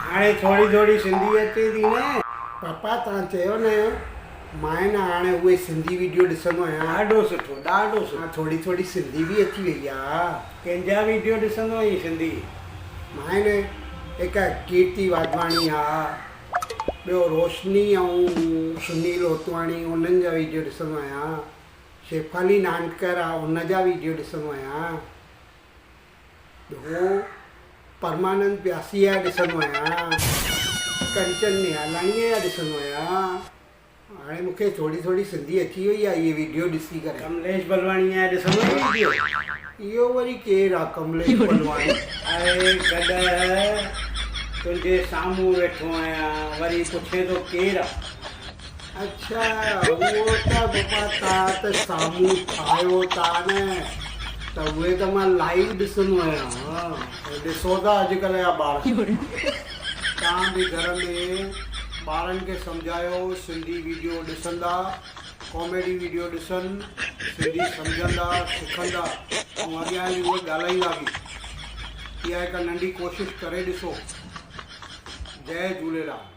هاڻي ٿوري ٿوري سنڌي اچي ٿي نه. پاپا توهان چيو نه مان نه هاڻي اهي سنڌي ويڊيو ڏسندو آهيان. ڏاڍو سٺو ڏاڍو سٺو. ها ٿوري ٿوري سنڌي به اچي وئي آ. ڪنهن جا ويڊيو ڏسندو آهين سنڌي؟ مان نه هڪ ڪيرتي واڌواڻي آ ٻيو روشني ۽ سنيل هوتواڻي انهن جا ويڊيو ڏسندو آهيان شيفالي نانڪر آ ان جا ويڊيو ڏسندو آهيان. هو پرمانند پياسيء جا ڏسندو آهيان، ڪنچن نهالاڻيء جا ڏسندو آهيان. هاڻي مون کي ٿوري ٿوري سنڌي اچي وئي آهي اهي وڊيو ڏسي ڪري. ڪمليش بلواڻيء جا ڏسندو آهين وڊيو؟ اهو وري ڪير آ ڪمليش بلواڻي؟ اڙي گڏهه تنهنجي سامهون ويٺو آهيان وري پڇين ٿو ڪير آ؟ اڇا اهو ته بابا توهان ته سامهون ٺاهيو ٿا نه ته اهي ته مان لائيو ڏسندو آهيان. ڏسو ٿا اڄڪلهه جا ٻار. توهان به گهر ۾ ٻارن کي سمجهايو سنڌي ويڊيو ڏسندا ڪاميڊي ويڊيو ڏسن سنڌي سمجهندا سکندا ۽ اڳيان هلي اهي ڳالهائيندا به. اها هڪ ننڍي ڪوشش ڪري ڏسو. جئي جهوليلال.